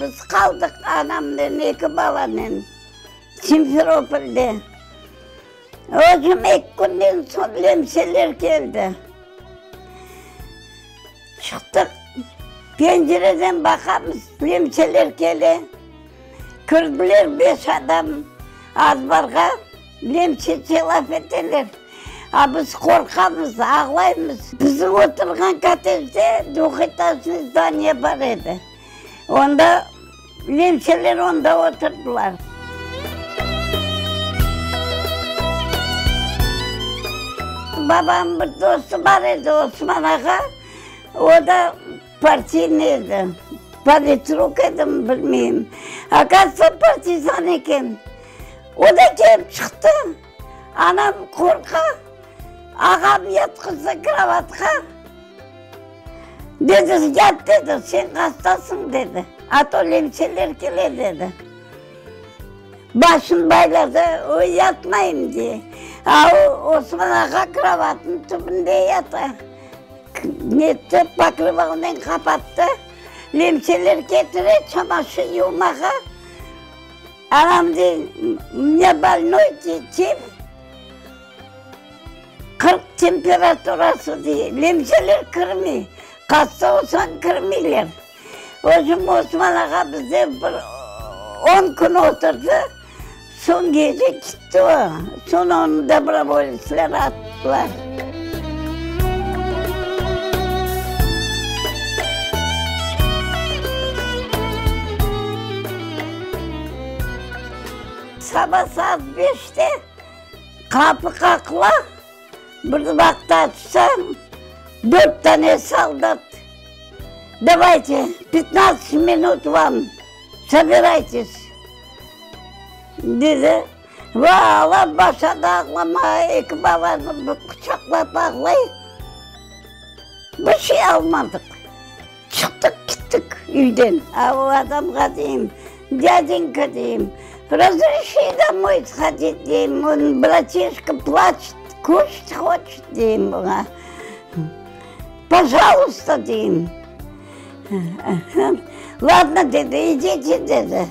Biz qaldıq anamnen, eki balanen Simferopolde. Özüm eki künden soñ lemseler keldi. Çıqtıq, pencereden baqamız, lemseler kele. Kirdiler beş adam azbarğa, lemsece laf eteler. A biz qorqamız, ağlaymız. Bizim oturğan kottejde dvuhetajnıy zdaniye bar edi. Onda lemseler onda oturdılar. Babamnıñ bir dostu bar edi, Osman ağa, o da partiyniy edi, politruk edimi, bilmeyim. Okazıvtsa, partizan eken. O da kelip çıqtı. Anam qorqa, ağam yatqızdı krovatqa. Dedi, yat, dedi, sen hastasıñ, dedi, a to lemseler kele, dedi. Başını bayladı, o yatmayım, dey. A o Osman ağa krovatnıñ tübünde yata. Netti, pokrivalnen qapattı. Lemseler ketire çamaşır yuvmağa. Anam dey, mne bolnoy, dey, tif. 40 temperaturası dey, lemseler kirmey, hasta olsañ kirmeyler. Özüm Osman ağa bizde bir on kün oturdı, soñ gece kitti o, soñ onı dobrovoletsler attılar. Saba saat beşte Qapı qaqıla, bir vaqıt açsam, dört tane soldat, Davayte, pyatnadtsat minut vam, sobiraytes, dedi. Ve ağlap başladı ağlamağa, eki balanı bir quçaqlap ağlay. Bir şey almadıq. Çıqtıq kettik üyden. A o adamğa deyim, Dâdenka, deyim, razreşi domoy shodit, deyim, on bratişka plaçet, kuşat hoçet, deyim oña. Pojaluysta, deyim. Ladno, dedi, idite, dedi.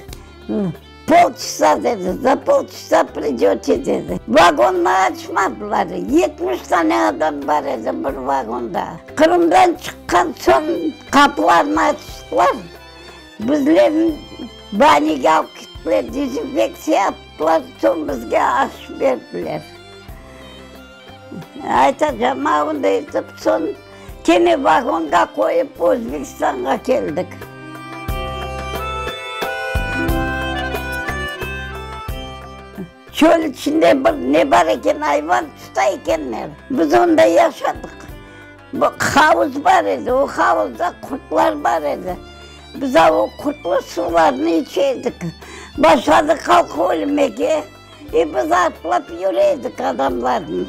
Polçasa, dedi, za polçasa pridöte, dedi. Vagonnı açmadılar, 70 tane adam bar edi bir vagonda. Qırımdan çıqqan soñ qapılarnı açtılar, bizlerni banige alıp kettiler, dezinfektsiya yaptılar, soñ bizge aş berdiler. Aytacağım, avında etip soñ kene vagonğa qoyıp Özbekistanğa keldik. Çöl içinde bir ne bar eken, ayvan tuta ekenler. Biz onda yaşadıq. Havuz bar edi, o havuzda qurtlar bar edi. Biz o qurtlı suvlarnı içe edik. Başladıq halq ölmege. E biz atlap yüre edik adamlarnı.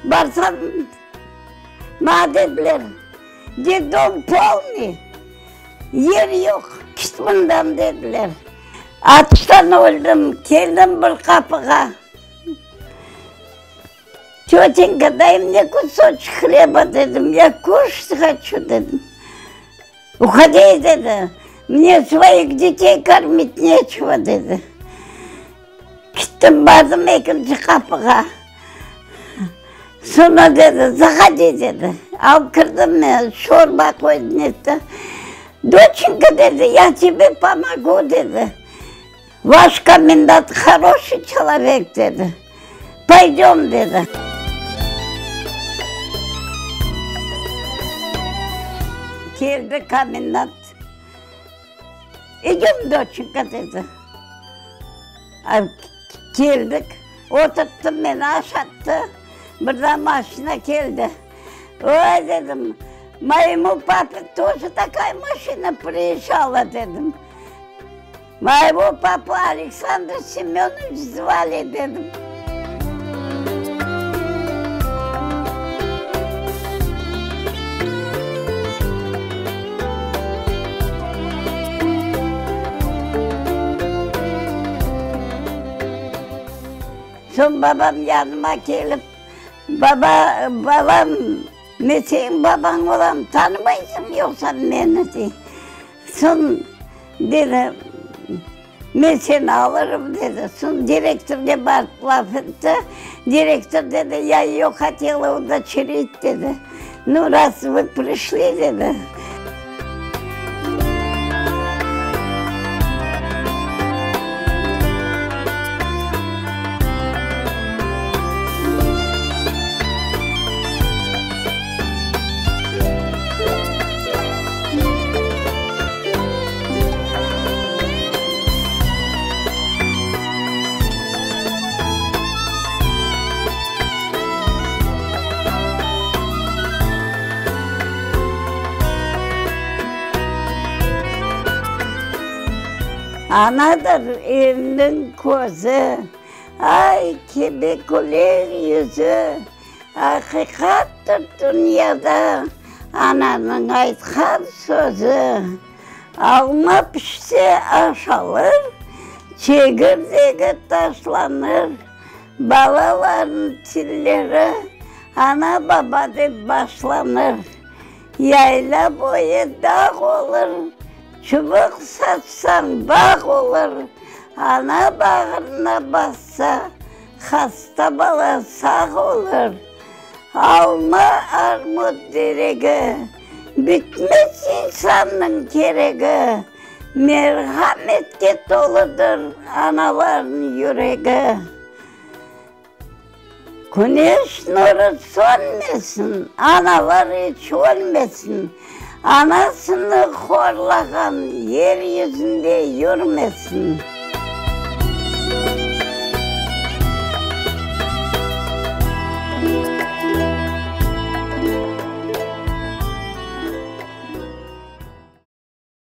Barsam, maña dediler, Detdom polnıy, yer yoq, kit mından dediler. Açtan öldim, keldim bir qapığa. Tötenka, day mne kusoçek hleba, dedim, ya kuşat hoçu, dedim. Uhodi, dedi, mne svoih detey kormit neçego, dedi. Kittim, bardım ekinci qapığa. Soñra dedi, zahodi, dedi. Alıp kirdim men, şorba qoydı, netti. Doçenka, dedi, ya tebe pomogu, dedi. Vaş komendant horoşiy çelovek, dedi. Poydem, dedi. Keldi komendant. İdem, doçenka, dedi. Keldik, oturttı meni, aşattı. Bir daa maşina keldi. Oy, dedim, moyemu pape toje takaya maşina priezjala, dedim. Moyego papu Aleksandr Semönoviç zvali, dedim. Soñ babam yanıma kelip, Baba, balam, men seniñ babañ olam, tanımaysıñ yoqsa meni? dey. Soñ dedi, Men seni alırım, dedi. Soñ direktorge barıp laf etti. Direktor dedi, Ya eyo hotela udoçerit, dedi. Nu, raz vı prişli, dedi. Anadır evniñ közü, Ay kibi küler yüzü, Aqiqattır dünyada Ananıñ aytqan sözü. Alma pişse aşalır, çegirdegi taşlanır. Balalarnıñ tilleri ana-baba dep başlanır. Yayla boyu dağ olur, çubuq satsañ bağ olur. Ana bağrına bassa, hasta bala sağ olur. Alma, armut teregi, bitmez insannıñ keregi. Merhametke toludır analarnıñ yüregi. Küneş nurı sönmesin, analar iç ölmesin. Anasını horlağan yer yüzünde yürmesin.